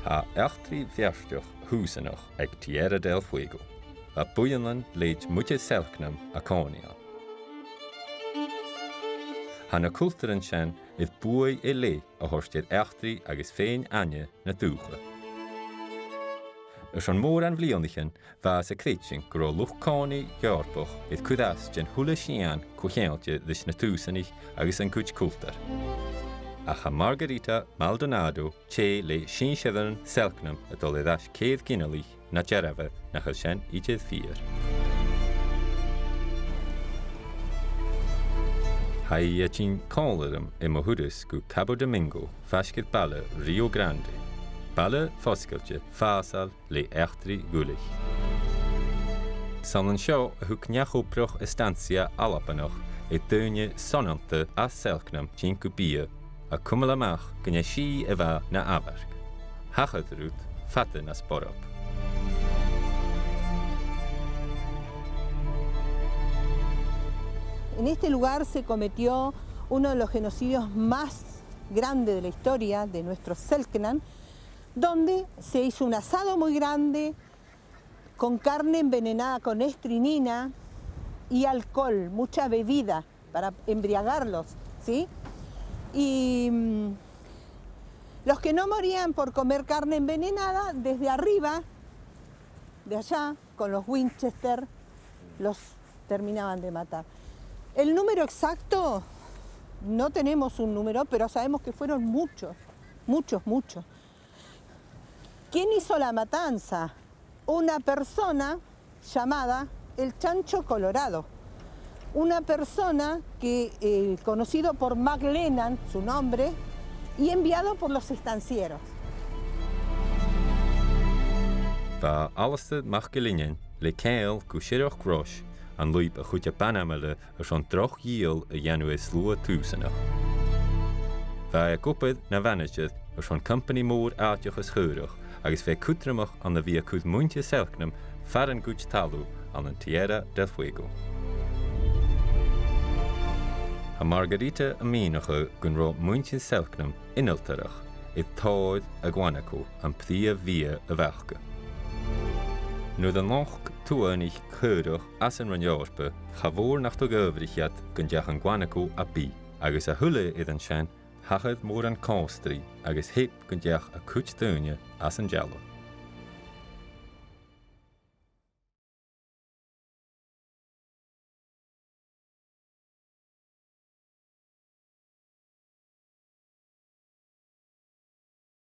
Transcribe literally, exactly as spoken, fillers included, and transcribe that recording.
Tha eachdraidh bheartach thùsanach aig Tierra del Fuego, a' bhuidheann leithid muinntir Selknam a' còmhnaidh ann. Tha na cultaran sin air buaidh air leth a thoirt air eachdraidh agus fèin-aithne na dùthcha. Airson mòran bhliadhnaichean, bha iad a' creidsinn gun robh luchd-còmhnaidh Eòrpach air cur às den a h-uile sìon co-cheangailte ris na tùsanaich agus an cuid cultar. Ach tha Margarita Maldonado tè le sinnsirean Selknam a' dol air ais ceithir ginealaich na dearbh nach eil sin idir fìor. Tha i a' tighinn còmhla rium air mo thuras gu Cabo Domingo, faisg air baile Rio Grande, baile fosgailte fàsail le eachdraidh dhuilich. 'S ann an seo a thug neach-obrach estancia Albannach air daoine sònraichte à Selknam tighinn gu bith, a' cumail a-mach gun e sìth a bha na amharc. Thachair rud fada nas borb. En este lugar se cometió uno de los genocidios más grandes de la historia de nuestro Selknam, donde se hizo un asado muy grande con carne envenenada con estrinina y alcohol, mucha bebida para embriagarlos, ¿sí? Y, mm, los que no morían por comer carne envenenada, desde arriba, de allá, con los Winchester, los terminaban de matar. El número exacto, no tenemos un número, pero sabemos que fueron muchos, muchos, muchos. ¿Quién hizo la matanza? Una persona llamada el Chancho Colorado, una persona que, eh, conocido por MacLennan, su nombre, y enviado por los estancieros. Bha Alasdair MacIllEathain le ceangal gu Siorrachd Rois, an lùib a chuid a b' ainmeile airson droch dhìcheall a dhèanamh air sluagh tùsanach. Bha e ag obair na mhanaidsear airson companaidh mòr àiteachais chaorach, agus bha e cudromach ann a bhith a' cur muinntir Selknam far an cuid talamh ann an Tierra del Fuego. Tha Margarita a' mìneachadh gun robh muinntir Selknam innealtarach air tòir a' ghuanaco, am prìomh bhiadh a bh' aca. Nuair a nochd tuathanaich chaorach às an Roinn Eòrpa, cha mhòr nach do dh'adhbhraich iad gun deach an guanaco à bith, agus a thuilleadh air an sin, thachair mòran còmhstri agus theip gun deach a cuid daoine às an dealbh.